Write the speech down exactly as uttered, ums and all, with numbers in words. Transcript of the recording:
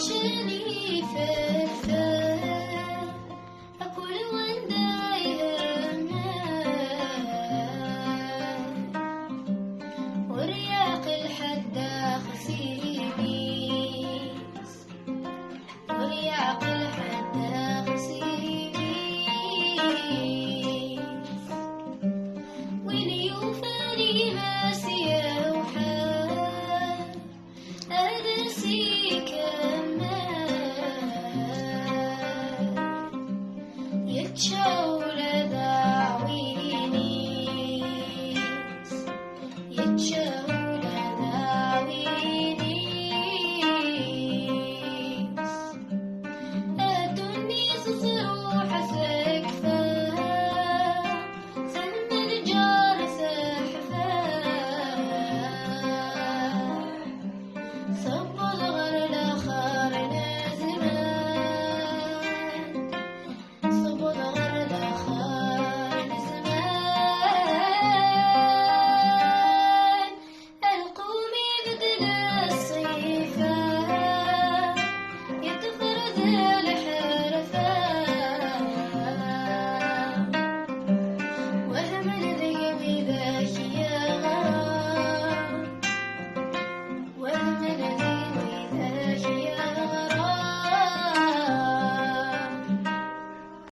Cani ferfer, akul wanda ihemmer. Ur yaqil ḥedd axsimis. Ur yaqil ḥedd axsimis. Win yufan imas yewḥel, ad as-ikemmel. Yečča ula d aɛwin-is. Yečča ula d aɛwin-is. Ddunit tṛuḥ tekfa, s lmeǧǧar teḥfa. Tewweḍ ɣer laxer n zzman. Tewweḍ ɣer laxer n zzman. Lqum ibeddel ṣṣifa. Yeṭṭef rrbeḥ